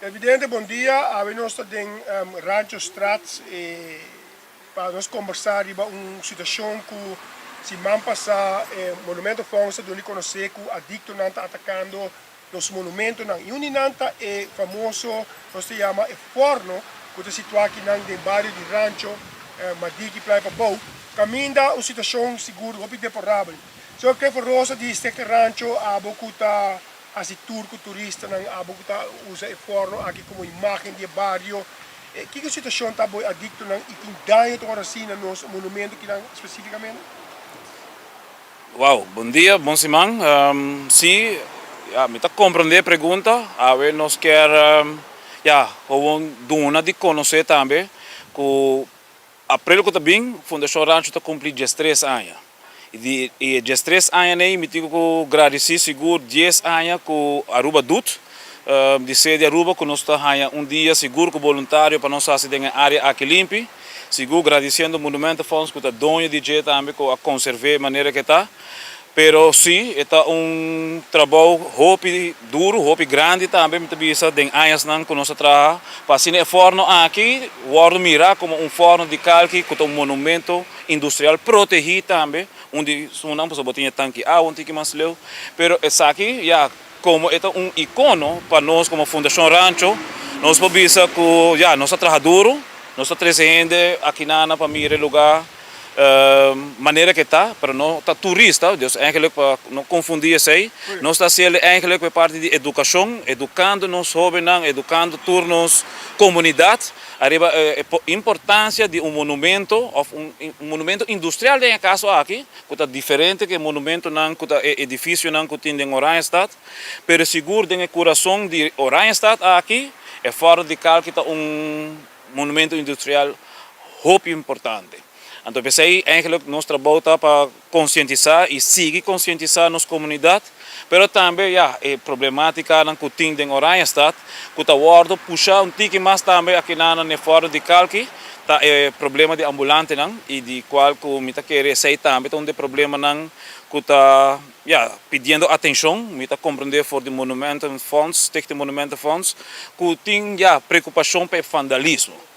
Televidente, bon dia. Awe nos ta den Rancho Straat pa nos kombersá riba un situashon ku siman pasá Monumento Fonds a duna di konosé ku adiktonan ta atakando nos monumentonan. I un di nan ta e famoso, nos ta yama e Forno, ku ta situá akinan den bario di Rancho Madiki Playa Pabou, kaminda un situashon sigur hopi deplorabel. Señor Clifford Rosa di Stichting Rancho, abo ku ta Hasi tur ku turistanan abo ku ta usa e forno aki komo imágen di e bario. Kiko situashon ta bo e adiktonan i tin daño ta wòrdu hasi na nos monumento kinan spesífikamente? Wow, bon dia, bon siman. Sí, ya, mi ta komprendé e pregunta. Awe nos kier, ya, gewoon duna di konosé tambe ku April ku ta bin, Fundashon Rancho ta kumpli diestres aña. I di e diestres añanan ei mi tin ku gradisí sigur dies aña ku Aruba Doet, di sede Aruba ku nos ta haña un dia sigur ku boluntario pa nos hasi den e área aki limpi. Sigur gradisiendo Monumentenfonds ku ta doño di dje tambe ku a konserv'é manera ku e ta. Pero si, e ta un trabou hopi duru, hopi grandi tambe, mi ta bisa, den añasnan ku nos a traha pa asina e fòrno aki wòrdu mirá komo un fòrno di kalki ku ta un monumento industrial protegí tambe, un di esunnan pasobra bo tin e tanki awa un tiki mas leu. Pero esaki ya komo e ta un ikono pa nos komo Fundashon Rancho, nos por bisa ku ya nos a traha duru, nos a trese hende akinana pa mira e lugá. Manera ke ta, pero no ta turista, dus eigenlijk pa no konfundi esei, nos ta hasiel eigenlijk pa e parti di edukashon, edukando nos hobennan, edukando tur nos komunidat ariba e importansia di un monumento òf un monumento industrial den e kaso aki, ku ta diferente ku e monumentonan ku ta e edifisionan ku tin den Oranjestad, pero sigur den e kurason di Oranjestad aki e Fòrno di Kalki ta un monumento industrial hopi importante. Anto p'esei eigenlijk nos trabou ta pa konsientisá i sigui konsientisá nos komunidat, pero tambe ya e problemátikanan ku tin den Oranjestad ku ta wòrdu pushá un tiki mas tambe akinan na e fòrno di kalki ta e problema di ambulantenan i di kual ku mi ta kere esei tambe ta un di e problemanan ku ta ya pidiendo atenshon. Mi ta komprendé for di Monumentenfonds, Stichting Monumentenfonds, ku tin ya preokupashon pa e vandalismo.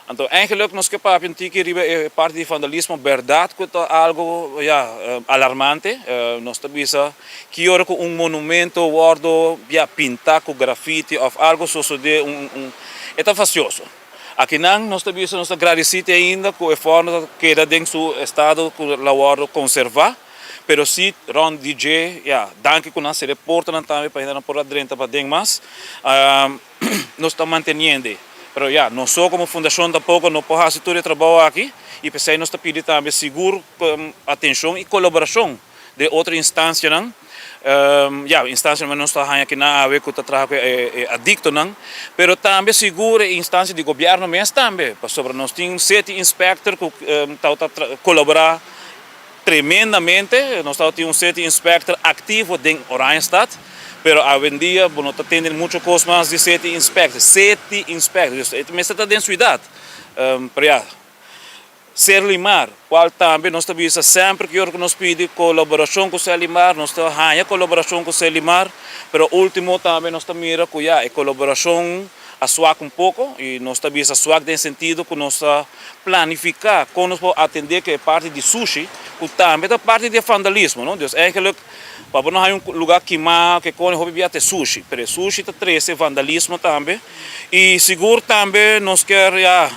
Anto eigenlijk nos ke papia un tiki riba e parti di vandalismo, bèrdat ku ta algu ya alarmante. Nos ta bisa ki ora ku un monumento wòrdu ya pintá ku grafiti òf algu sosodé un un e ta fastioso. Akinan nos ta bisa nos ta gradisí te ainda ku e fòrno ta keda den su estado ku la wòrdu konservá. Pero si rond di dje, ya, danki ku nan sera e portanan tambe pa hendenan por a drenta paden mas. Nos ta manteniendo. Pero ya, nos so komo fundashon tampoko no por hasi tur e trabou aki i p'esei nos ta pidi tambe sigur atenshon i kolaborashon den otro instansianan. Ya, instansianan nos ta haña akinan awe ku ta traha ku e adiktonan, pero tambe sigur e instansia di gobièrnu mes tambe, pasobra nos tin city inspector ku ta kolaborá Tremendamente, nos tabata tin un city inspector activo den Oranjestad, pero awendia bo no ta tende mucho cos mas di city inspector, city inspector, dus e mester ta den ciudad, pero ya, Serlimar, cual tambe nos ta bisa semper ki ora cu nos pidi colaboracion cu Serlimar, nos ta haya colaboracion cu Serlimar, pero ultimo tambe nos ta mira cu ya e colaboracion a swak un poko y nos ta bisa swak den sentido cu nos ta planifica con nos por atende cu e parti di sushi cu tambe ta parti di e vandalismo no. Dus eigenlijk pa bo no haya un lugar kima ke con hopi bia ta e sushi pero e sushi ta trece vandalismo tambe y sigur tambe nos kier ya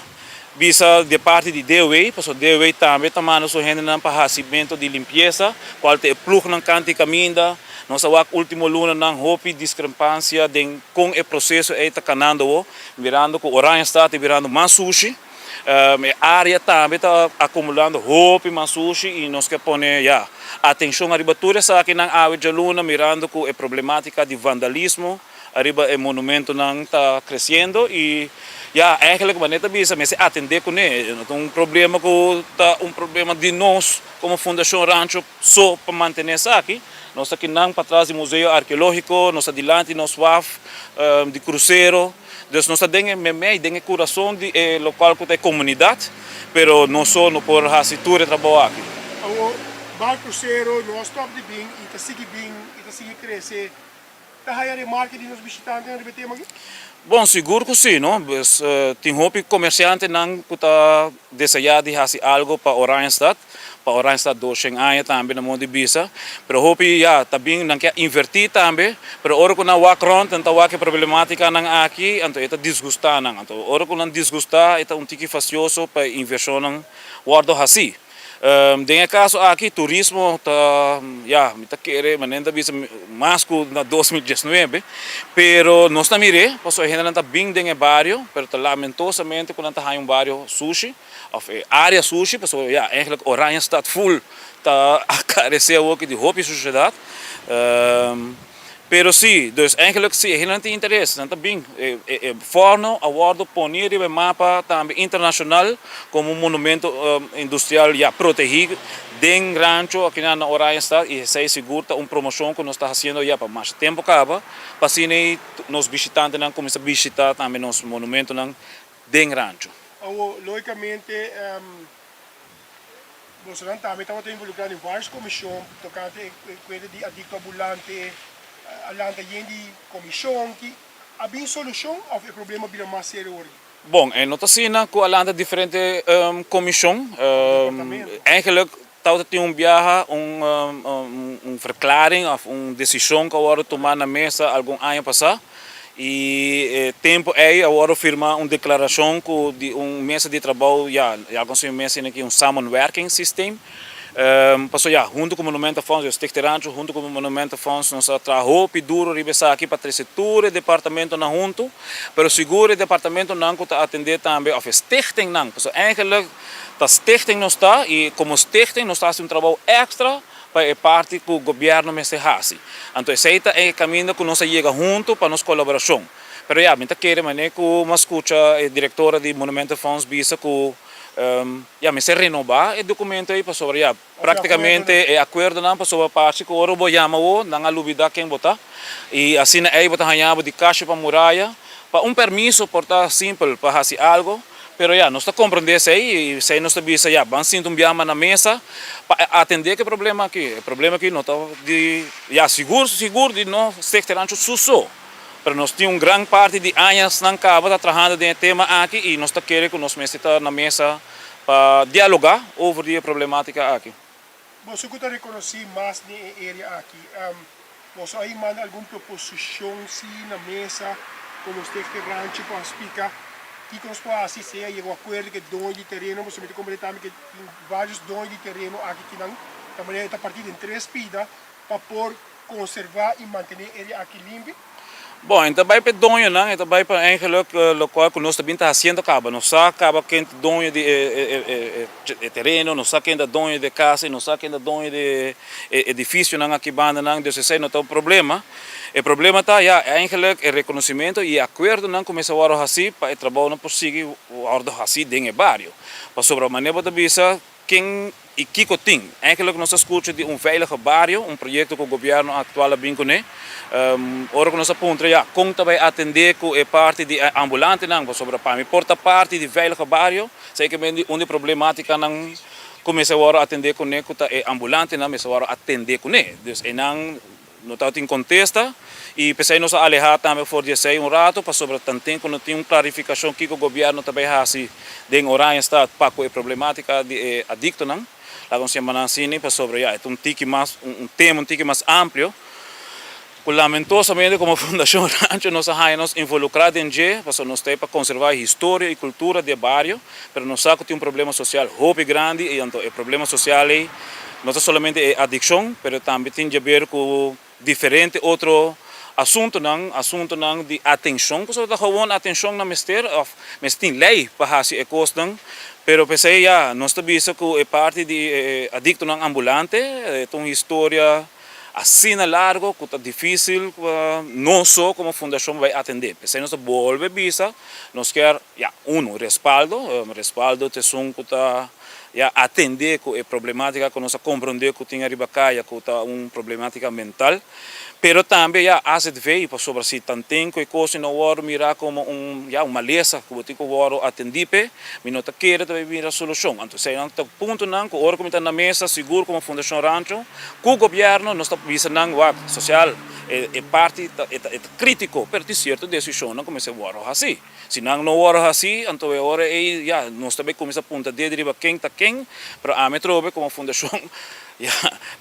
bisa di e parti di DOW pasobra DOW tambe ta manda su hendenan pa hacimento di limpieza cual ta e plugnan canta y caminda. Nos a wak ultimo lunanan hopi discrepancia den con e proceso ey ta canando awo, mirando cu Oranjestad ta birando mas sushi, e area tambe ta acumulando hopi mas sushi y nos ke pone ya atencion ariba tur esakinan awe djaluna mirando cu e problematica di vandalismo ariba e monumentonan ta creciendo y ya eigenlijk manera ta bisa mester atende cune, no ta un problema cu ta un problema di nos como Fundacion Rancho. So pa mantené esaki, nos ta kinan patras di Museo Arkeológiko, nos ta dilanti nos waf di krusero, dus nos ta den e memei, den e kurason di e lokal ku ta e komunidat, pero nos so no por hasi tur e trabou aki. Awor, bar krusero no a stòp di bin i ta sigui bin i ta sigui krese. Ta haya remarke di nos bishitantenan riba e tema aki? Bon, sigur ku si, no. Pues tin hopi komersiantenan ku ta desea di hasi algo pa Oranjestad, pa Oranjestad 200 aña tambe na modo di bisa. Pero hopi ya ta bin nan ke a invertí tambe, pero ora ku nan wak rònt nan ta wak e problemátikanan aki, anto e ta disgustá nan. Anto ora ku nan disgustá e ta un tiki fastioso pa e invershonnan wòrdu hasí. Den e kaso aki turismo ta, ya, mi ta kere manera ta bisa mas ku na 2019, pero nos ta mir'é pasobra e hendenan ta bin den e bario, pero ta lamentosamente ku nan ta haña un bario sushi òf e área sushi pasobra ya eigentlik Oranjestad ful ta karesé awoki di hopi sushedat. Pero si, dus eigenlijk si e hendenan tin interes, nan ta bin. E Forno a wordo poni riba e mapa tambe internacional como un monumento industrial ya protegi den Rancho akinan na Oranjestad y esey sigur ta un promocion cu nos ta haciendo ya pa masha tempo caba pa asina nos bishitantenan cuminsa bishita tambe nos monumentonan den Rancho. Awo, logicamente, Bosonan tambe tabata involucra den varios comision tocante e cuenta di adicto ambulante. A lanta yen di comision ki a bin solucion of e problema a bira mas serio ora ki? Bon, e no ta asina cu a lanta diferente comision. Eigenlijk tabata tin un biaha un verklaring of un decision cu a wordo tuma na mesa algun aña pasa. Y e tempo ey a wordo firma un declaracion cu di un mesa di trabou, ya, ya consigue un mesa aki un samenwerkingssysteem. Pasobra ya, hunto cu Monumentenfonds, e Stichting Rancho hunto cu Monumentenfonds nos a traha hopi duro riba esaki pa trece tur e departamentonan hunto, pero sigur e departamentonan cu ta atende tambe of e stichtingnan, pasobra eigenlijk ta stichting nos ta y como stichting nos ta haci un trabou extra pa e parti ku gobièrnu mester hasi. Anto esei ta e kaminda ku nos a yega huntu pa nos kolaborashon. Pero ya, mi ta kere manera ku mi a skucha e direktora di Monumentenfonds bisa ku ya mester renobá e dokumento ei pasobra ya praktikamente e akuerdonan pasobra parse ku ora bo yama bo nan a lubidá ken bo ta i asina ei bo ta haña bo di kasha pa muraya pa un permiso por ta simpel pa hasi algo. Pero ya, nos ta comprende esey y esey nos ta bisa ya, ban sinta un biaha na mesa pa atende cu e problema aki. E problema aki no ta di, ya, sigur, sigur di no Stichting Rancho su so, pero nos tin un gran parti di añasnan caba ta trahando den e tema aki y nos ta kere cu nos mester ta na mesa pa dialoga over di e problematica aki. Boso cu ta reconoci mas den e area aki, boso a manda algun proposicion si na mesa como Stichting Rancho pa splica kico nos por haci sea yega un acuerdo cu e doño di tereno, boso mester comprende tambe cu tin varios doño di tereno aki kinan ta manera e ta parti den tres pida pa por conserva y mantene e area aki limpi. Bon, e ta bai pa e doñonan, e ta bai pa eigenlijk locual cu nos ta bin ta haciendo caba. Nos sa caba ken ta doño di e tereno, nos sa ken ta doño di e casa y nos sa ken ta doño di e edificionan aki bandanan, dus esey no ta un problema. E problema ta ya eigenlijk e reconocimento y e acuerdonan cu mester wordo haci pa e trabounan por sigui wordo haci den e bario. Pasobra manera bo ta bisa, Ken i kiko tin? Eigenlijk nos a skucha di un veilige bario, un proyekto ku gobièrnu aktual a bin kuné. Ora ku nos a puntra ya kon ta bai atendé ku e parti di e ambulantenan, pasobra pa mi por ta parti di veilige bario, esei ke bini un di problemátikanan ku mester wòrdu atendé kuné ku ta e ambulantenan mester wòrdu atendé kuné. Dus einan No tabatin kontesta i p'esei nos a alehá tambe for di esei un rato pasobra tanten ku no tin un klarifikashon kiko gobièrnu ta bai hasi den Oranjestad pa ku e problematika di e adiktonan. Laga nos yama nan asina pasobra ya e ta un tiki mas un tema un tiki mas amplio ku lamentosamente komo Fundashon Rancho nos a haña nos involukrá den dje pasobra nos ta ei pa konservá e historia i kultura di e bario pero nos sa ku tin un problema sosial hopi grandi i anto e problema sosial ei No ta solamente e adikshon, pero tambe tin djaber ku diferente otro asuntunan, asuntunan di atenshon, pasobra ta gewoon atenshon nan mester òf mester tin lei pa hasi e kosnan. Pero p'esei ya nos ta bisa ku e parti di e adiktonan ambulante ta un historia asina largo ku ta difísil pa nos so komo fundashon bai atendé. P'esei nos ta bolbe bisa nos kier, ya, unu, respaldo, respaldo ta esun ku ta. ya atende ku e problematica ku nos a komprende ku tin ariba kaya ku ta un problematica mental, pero tambe ya azv pasobra si tanten ku e kos no wòrdu mira komo un ya un malesa ku bo tin ku wòrdu atendi p'e, mi no ta kere ta bay mira solushon. Anto eseinan ta puntonan ku ora ku mi ta na mesa sigur komo Fundashon Rancho ku gobièrnu nos ta bisa nan wak sosial e e parti ta e ta e ta kritiko pero tin sierto desishonnan ku mester wòrdu hasi. Si nan no wòrdu hasi anto e ora ei ya nos ta bay kuminsá punta dede riba ken ta ken pero ami atrobe komo fundashon ya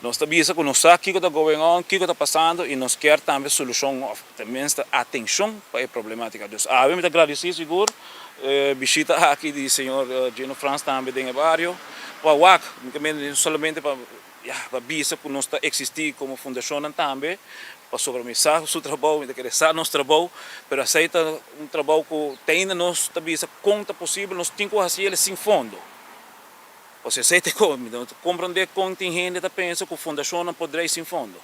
nos ta bisa ku nos sa kiko ta going on kiko ta pasando i nos kier tambe solushon òf tenminste atenshon pa e problematika. Dus awe mi ta gradisí sigur e bishita aki di señor Gino Frans tambe den e bario pa wak mi ta mende solamente pa ya pa bisa ku nos ta eksistí komo fundashonnan tambe pasobra mi sa su trabou mi ta kere sa nos trabou pero esei ta un trabou ku te ainda nos ta bisa kon ta posibel nos tin ku hasi el sin fondo pasobra esei ta e kos mi no ta komprende kon tin hende ta pensa ku fundashonnan por drei sin fondo.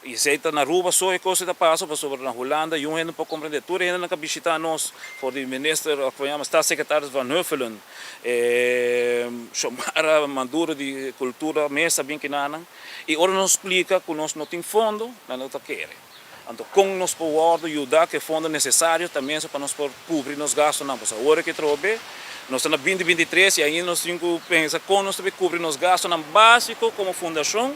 I esei ta na Aruba so e kos ei ta pasa pasobra na Hulanda yun hende por komprende. Tur e hendenan ku a bishita nos for di minister of como yama staatssecretaris Van Huffelen, e Xiomara Maduro di cultura mes a bin kinanan i ora nos splika ku nos no tin fondo nan no ta kere. Anto kon nos por wòrdu yuda ku e fondo nesesario ta mester pa nos por kubri nos gastunan pasobra awor ke trobe nos ta na binti 23 i ainda nos tin ku pensa kon nos ta por kubri nos gastunan básiko komo fundashon.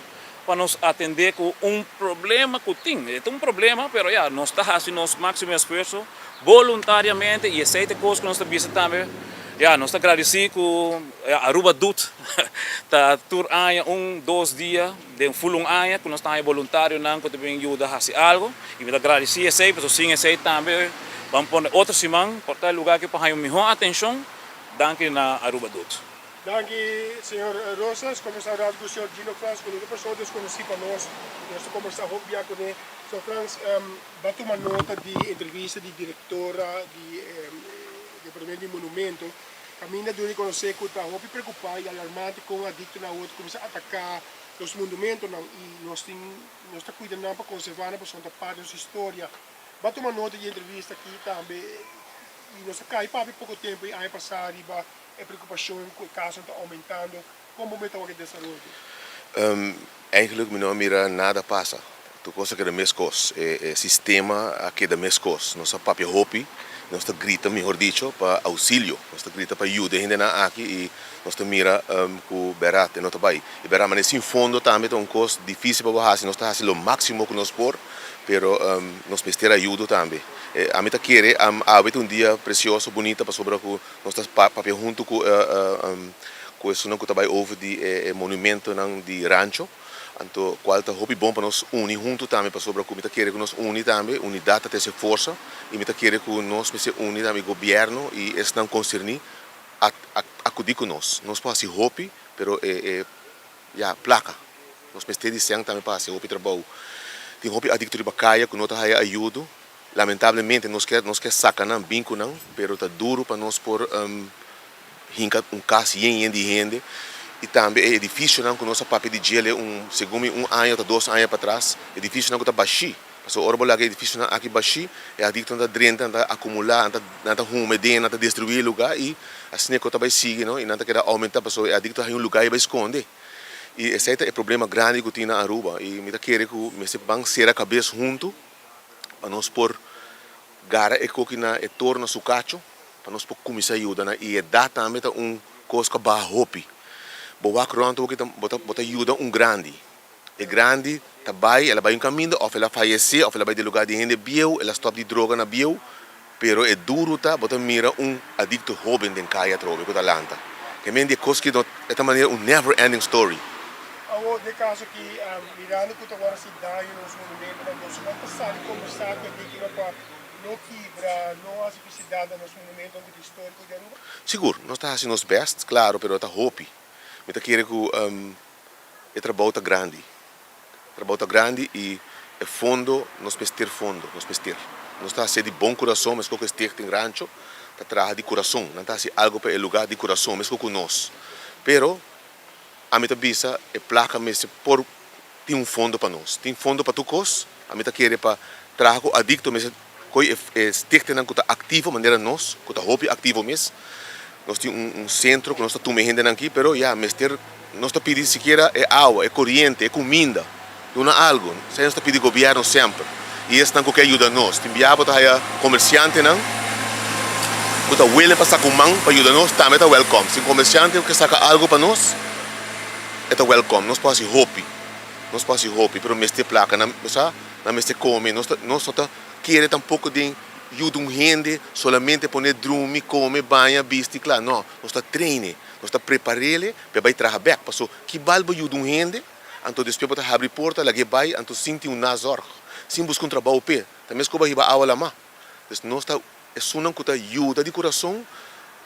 Pa nos atendé ku un problema ku tin. E ta un problema, pero ya, nos ta hasi nos máksimo esfuerso boluntariamente i esei ta e kos ku nos ta bisa tambe. Ya, nos ta gradisí ku Aruba Doet ta tur aña un, dos dia den ful un aña ku nos ta haña boluntarionan ku ta bin yuda hasi algu. I mi ta gradisí esei, pasobra sin esei tambe ban pone otro siman por ta e lugá aki pa haña un mihó atenshon. Danki na Aruba Doet. Danki señor Rosas. Combersa un rato cu señor Gino Frans cu no ta persona desconoci pa nos. Nos ta combersa hopi bia cune. Señor Frans, ba tuma nota di entrevista di directora di Departamento di Monumento caminda duna di conoce cu ta hopi preocupa y alarmante con adictonan awor ta cuminsa ataca nos monumentonan y nos tin nos ta cuida nan pa conserva nan pasobra nan ta parti di nos historia. Ba tuma nota di entrevista aki tambe y nos a cay papia poco tempo y aña pasa riba E preokupashon ku e kasonan ta oumentando, kon bo meta wak e desaroyo? Eigenlijk mi no a mira nada pasa. Tur kos a keda meskos. E sistema a keda meskos. Nos a papia hopi, nos ta grita mihor dicho pa ousilio. Nos ta grita pa yuda e hendenan aki i nos ta mira ku bèrdat e no ta bai. I bèrdat manera sin fondo tambe ta un kos difisil pa bo hasi. Nos ta hasi lo máksimo ku nos por, pero nos mester ayudo tambe. Ami ta kere awe ta un dia presioso, bunita pasobra ku Nos ta papia huntu ku ku esunnan ku ta bai over di e monumentonan di rancho, anto kual ta hopi bon pa nos uni huntu tambe pasobra ku mi ta kere ku nos uni tambe, unidat ta trese forsa i mi ta kere ku nos mester uni tambe gobièrnu i esnan konserní akudí ku nos. Nos por hasi hopi pero e e ya plaka nos mester di sèn tambe pa hasi hopi trabou. Tin hopi adikto riba kaya ku no ta haya ayudo. Lamentablemente nos ke nos ke saka nan bin ku nan pero ta duru pa nos por hinka un kas yen yen di hende i tambe e edifisionan ku nos a papia di djele un segun mi un aña ota dos aña patras edifisionan ku ta bashí pasobra ora bo laga e edifisionan aki bashí e adiktonan ta drenta nan ta akumulá nan ta nan ta hume den nan ta destruí e lugá i asina e kos ta bai sigui no i nan ta keda oumentá pasobra e adikto haña un lugá i bai skonde i esei ta e problema grandi ku tin na Aruba i mi ta kere ku mester ban sera kabes huntu. pa nos por gara e koki na e tor na su kacho, pa nos por kuminsá yuda nan. I edat tambe ta un kos ku a baha hopi. Bo wak rònt hopi bo ta bo ta yuda un grandi. E grandi ta bai, el a bai un kaminda òf el a fayesé òf el a bai den lugá di hende bieu, el a stòp di droga na bieu, pero e duru ta bo ta mira un adikto hóben den kaya atrobe ku ta lanta. Ke men di e kos ki no e ta manera un never ending story. Awor den kaso ki mirando ku ta wòrdu hasi daño na nos monumentonan nos no ta sali kombersá ku e víktima pa no kibra, no hasi fisidat na nos monumentonan ku ta históriko di Aruba? Sigur, nos ta hasi nos bèst, klaro, pero ta hopi. Mi ta kere ku e trabou ta grandi. Trabou ta grandi i e fondo nos mester fondo, nos mester. Nos ta hasié di bon kurason meskos ku e Stichting Rancho ta traha di kurason. Nan ta hasi algu pa e lugá di kurason meskos ku nos. Pero ami ta bisa e plaka mester por tin un fondo pa nos. Tin fondo pa tur kos. Ami ta kere pa traha ku adikto mester koy e stichtingnan ku ta aktivo manera nos, ku ta hopi aktivo mes. Nos tin un sentro ku nos ta tuma e hendenan aki, pero ya mester nos ta pidi sikiera e awa, e koriente, e kuminda, duna algu. Esei nos ta pidi gobièrnu semper i esnan ku ke yuda nos. Tin bia bo ta haya komersiantenan ku ta willing pa saka un man pa yuda nos, tambe ta wèlkòm. Si un komersiante ke saka algu pa nos, e ta wèlkòm. Nos por hasi hopi, nos por hasi hopi, pero mester plaka. Nan bo sa, nan mester kome. Nos ta nos no ta kere tampoko den. Yuda un hende solamente pone drumi, kome, baña, bisti, kla. No, nos ta train'e, nos ta prepar'ele pa e bai traha bèk. Paso, ki bal bo yuda un hende, anto despues bo ta habri porta, lag'e bai, anto sin tin un nazorg, sin buska un trabou p'e. Ta mes ku bo a hiba awa lamá. Pues nos ta esunnan ku ta yuda di kurason,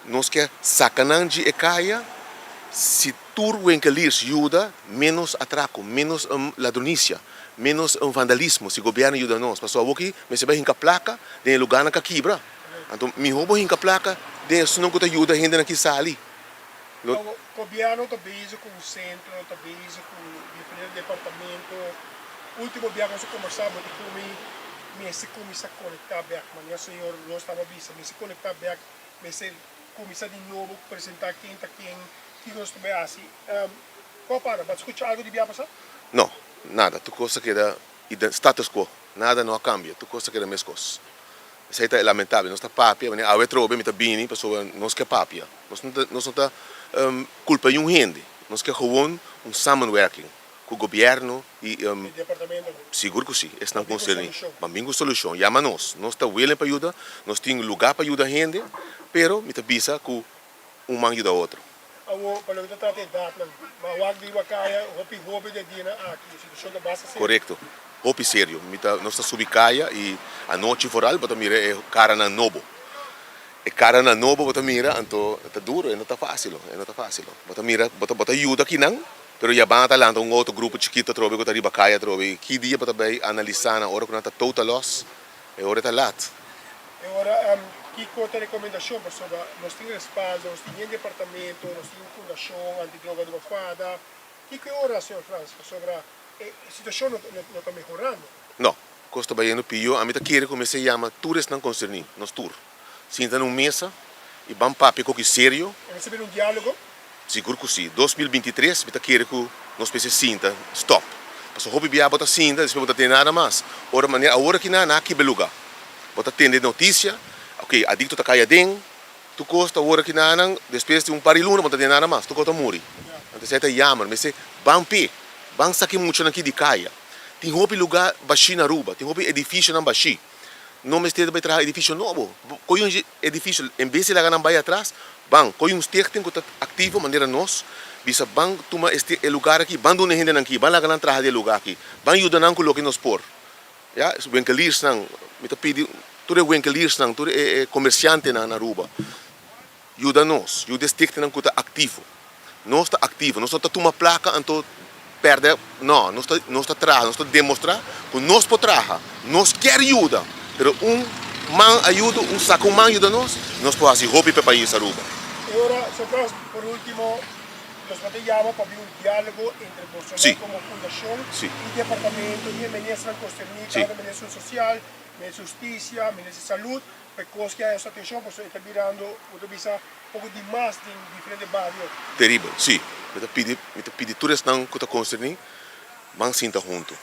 nos ke saka nan dje e kaya, si tur winkeliers yuda, ménos atrako, ménos ladronisia. Menos un vandalismo si gobierno yuda nos pasobra awor ki mester bai hinka plaka den e lugarnan ka kibra anto miho bo hinka plaka den esunnan ku ta yuda hendenan ki sali lo. Awor gobierno ta bezig ku un sentro ta bezig ku diferente departamento ultimo bia ku nos a kombersa bo ta kumi mester kuminsa konekta bek manera señor Roos tabata bisa mester konekta bek mester kuminsa di nobo presenta ken ta ken kiko nos ta bai hasi kua para bo a skucha algo di bia pasa? No. Nada, tur kos ta keda status quo, nada no a kambia, tur kos ta keda meskos. Esei ta e lamentabel, nos ta papia, wanneer awe atrobe mi ta bini pasobra nos ke papia, nos no ta nos no ta kulpa niun hende, nos ke gewon un samenwerking ku gobièrnu i sigur ku si, esnan konserní, ban bin ku solushon, yama nos, nos ta willing pa yuda, nos tin lugá pa yuda hende, pero mi ta bisa ku un man yuda otro. Awor, pa loke ta trata edatnan, ma wak di Wakaya hopi hoben den dianan aki, e situashon ta basta serio. Korekto, hopi serio. Mi ta, nos ta subi kaya i anochi vooral bo ta mira e karanan nobo. E karanan nobo bo ta mira, anto ta duro, e no ta fásil, e no ta fásil. Bo ta mira, bo ta, bo ta yuda kinan, pero yabanda ta lanta un otro grupo chikito atrobe ku ta riba kaya atrobe i ki dia bo ta bai analisá nan ora ku nan ta total loss. E ora ta lat. E ora kiko ta rekomendashon pasobra nos tin respaldo, nos tin yen departamento, nos tin fundashon antidroga di Bafada. Kiko e ora, señor Frans, pasobra e situashon no ta mehorando? No, kos ta bayendo pio. Ami ta kere ku mester yama tur esnan konserní, nos tur, sinta na un mesa i ban papia koki serio. E mester bira un diálogo? Sigur ku si. 2023 mi ta kere ku nos mester sinta stop. Pasobra hopi bia bo ta sinta despues bo ta tende nada mas. Ora manera awor aki nan a kiba e luga. Bo ta tende notisia, ok adikto ta kai aden, tur kos ta awor aki nan despues di un par di luna bo no ta tende nada mas, tur kos ta muri. Anto esei ta yamer, mester ban p'e, ban saka e muchanan aki di kaya. Tin hopi luga bashí na Aruba, tin hopi edifisionan bashí. No mester bai traha edifisio nobo. Koy un edifisio, en bes di laga nan bai atras, ban koy un stichting ku ta aktivo manera nos, bisa ban tuma este e lugar aki, ban duna e hendenan aki, ban laga nan traha di e lugar aki, ban yuda nan ku loke nos por. Ya, winkeliersnan, mi ta pidi tur e winkeliersnan, tur e komersiantenan na Aruba, Yuda nos, yuda e stichtingnan ku ta aktivo. Nos ta aktivo, nos no ta tuma plaka anto pèrdè, no, nos ta nos ta traha, nos ta demostrá ku nos por traha, nos kier yuda, pero un man a yuda, un saka un man yuda nos, nos por hasi hopi pa e pais Aruba. E ora, señor Frans, por ultimo, nos por ta yama pa bin un diálogo entre bosonan komo fundashon i departamento i e ministernan konserní, tantu minister sosial, minister hustisia, minister salud, Pa e kos ki a haña su atenshon pasobra e ta birando, bo ta bisa, poko di mas den diferente bario. Teribel, sí. Mi ta pidi, mi ta pidi tur esnan ku ta konserní, ban sinta huntu.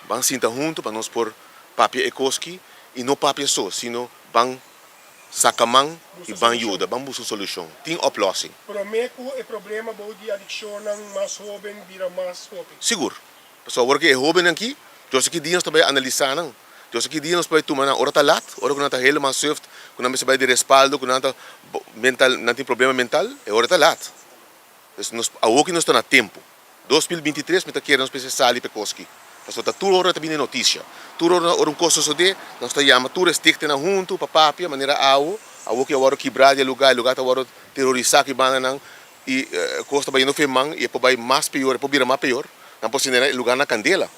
Ban sinta huntu pa nos por papia e kos ki, i no papia so, sino ban saka man i ban yuda, ban buska un solushon. Tin oplossing. Promé ku e problema bou di adikshonnan mas hóben bira mas hopi. Sigur. Pasobra awor ki e hóbennan ki, Dios a ki dia nos ta bai analisá nan. Dios a ki dia nos por bai tuma nan ora ta lat, ora ku nan ta helemaal suft, ku nan mester bai di respaldo, ku nan ta mental, nan tin problema mental, e ora ta lat. Dus nos, awoki nos ta na tempu. 2023 mi ta kere nos mester sali pa e kos aki. Pasobra ta tur ora ta bini notisia. Tur ora ora un kos sosodé, nos ta yama tur e stichtingnan huntu pa papia manera awo. Awoki a wòrdu kibrá di e lugá, e lugá ta wòrdu terorisá ku e bandanan i e kos ta bayendo fe man i e por bai mas peor, e por bira mas peor. Nan por sende e lugá na kandela.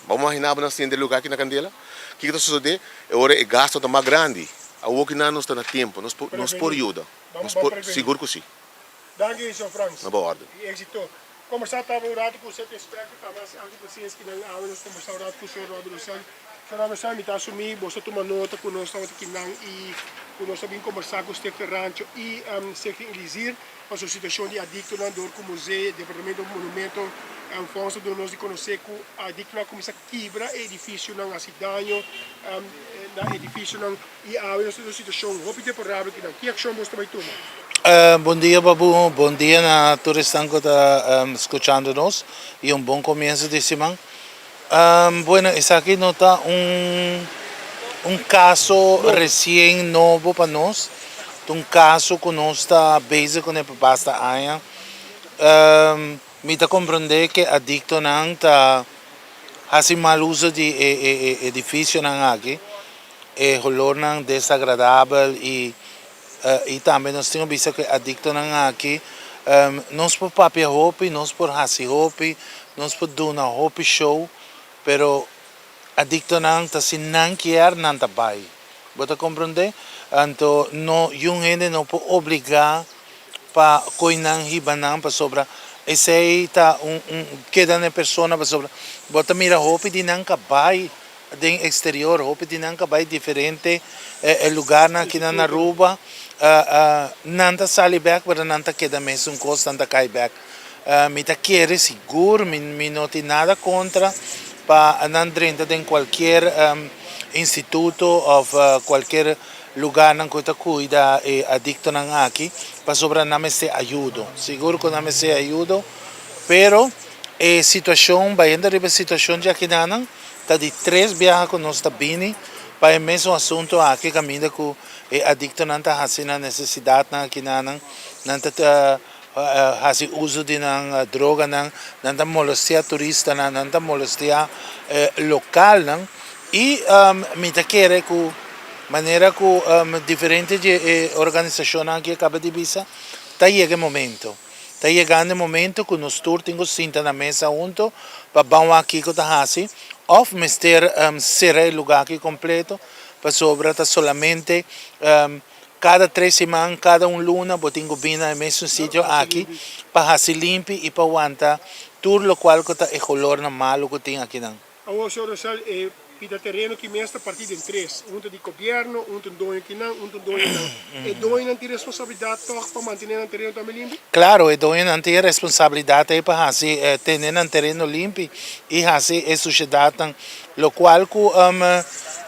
Bo imaginá bo nan sende e lugá aki na kandela? Kiko ta sosodé? E ora e gasto ta mas grandi. Awor ki nan nos ta na tempu, nos por nos por yuda. Nos por, sigur ku si. Danki, señor Frans. Na bo órden. I éxito. Kombersá tabla un ratu ku Sete Inspector, ta mas Angie Plasinski nan awe nos kombersá un ratu ku señor Robert Russel. Señor Robinson, mi ta asumí boso a tuma nota ku nos tabata kinan i ku nos a bin kombersá ku Stichting Rancho i Stichting Elizir pa su situashon di adiktonan dor ku Museo, Departamento Monumento Fonds a duna nos di konosé ku adiktonan a kuminsá kibra e edifisionan, hasi daño na edifisionan i awe nos ta den un situashon hopi deplorabel kinan. Ki akshon boso ta bai tuma? Bon dia Babu, bon dia na tur esnan ku ta skuchando nos i un bon komienso di siman. Bueno, esaki no ta un un kaso resien nobo pa nos, ta un kaso ku nos ta bezig kuné pa basta aña. Mi ta komprondé ke adiktonan ta hasi mal uso di e e e edifisionan aki, e holornan desagradabel i i tambe nos tin ku bisa ku e adiktonan aki nos por papia hopi, nos por hasi hopi, nos por duna hopi show, pero adiktonan ta si nan kier nan ta bai. Bo ta komprondé? Anto no yun hende no por obligá pa koe nan hiba nan pasobra esei ta un un keda na e persona pasobra bo ta mira hopi di nan ka bai Den exterior hopi di nan ka bai diferente lugarnan aki nan Aruba nan ta sali bek pero nan ta keda mesun kos nan ta kai bek mi ta kere sigur mi no tin nada kontra pa nan drenta den kualkier instituto of kualkier lugarnan ku ta kuida e adiktonan aki pasobra nan mester ayudo sigur ku nan mester ayudo pero e situashon bayendo riba e situashon djakinan. Ta di tres biaha ku nos ta bini pa e mesun asuntu aki kaminda ku e adiktonan ta hasi nan nesesidatnan akinanan, nan ta hasi uso di nan droganan, nan ta molestia turistanan, nan ta molestia lokalnan i mi ta kere ku manera ku diferente di e organisashonnan aki a kaba di bisa ta yega e momento. Ta yegando e momento cu nos tur tin cu sinta na mesa hunto pa ban wak kico ta haci of mester cera e lugar aki completo pasobra ta solamente cada tres siman, cada un luna bo tin cu bini na e mesun sitio aki pa haci limpi y pa wanta tur locual cu ta e holornan malo cu tin akinan. Awor, señor Rosell, e pida tereno ki mes ta partí den tres, un ta di gobièrnu, un ta un doño kinan, un ta un doñonan. E doñonan tin responsabilidat tòg pa mantené nan tereno tambe limpi? Klaro, e doñonan tin e responsabilidat ei pa hasi, tene nan tereno limpi i hasi e sushedatnan, lokual ku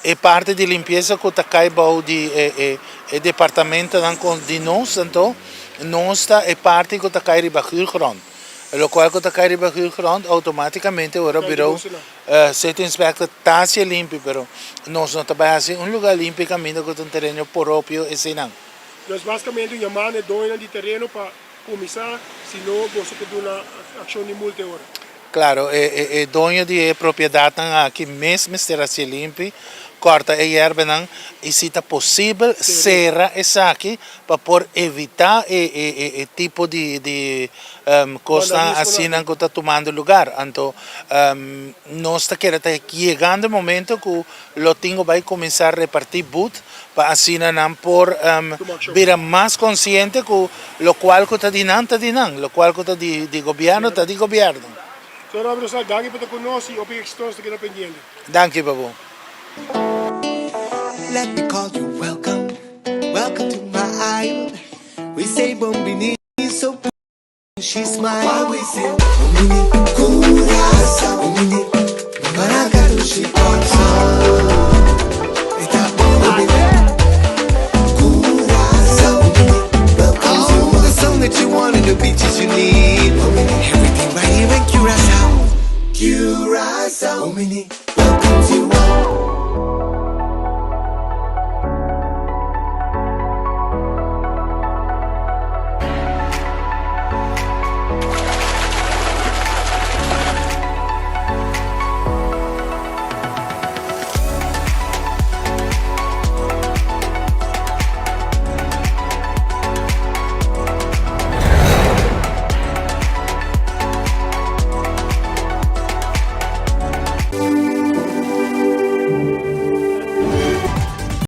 e parti di limpiesa ku ta kai bou di e departamentonan di nos, anto nos ta e parti ku ta kai riba huurgrond. Locual cu ta cay riba huurgrond automaticamente ora bureau city inspector ta haci limpi pero nos no ta bay haci un lugar limpi caminda cu ta un tereno poropio eseynan. Dus basicamente un yamada na e doñonan di tereno pa cuminsa si no boso ta duna accion di multa e ora. Claro, e doño di e propiedadnan aki mes mester haci limpi, corta e yerbanan y si ta posibel cera esaki pa por evita e tipo di cosnan asina cu ta tumando lugar. Anto nos ta kere ta yegando e momento cu lo tin cu bay cuminsa reparti boet pa asina nan por bira mas consciente cu locual cu ta di nan ta di nan, locual cu ta di gobierno ta di gobierno. Señor Robert Rosal, danki pa ta cu nos y hopi exito nos ta keda pendiente. Danki pa bo. Let me call you welcome, welcome to my island. We say bon bini so she smile. Why we say bon bini Curaçao, bon bini Maracatu she Kòrsou. E ta bon bini Curaçao, bon bini welcome to all the sun that you want and the beaches you need. Bon bini everything right here in Curaçao, Curaçao, bon bini.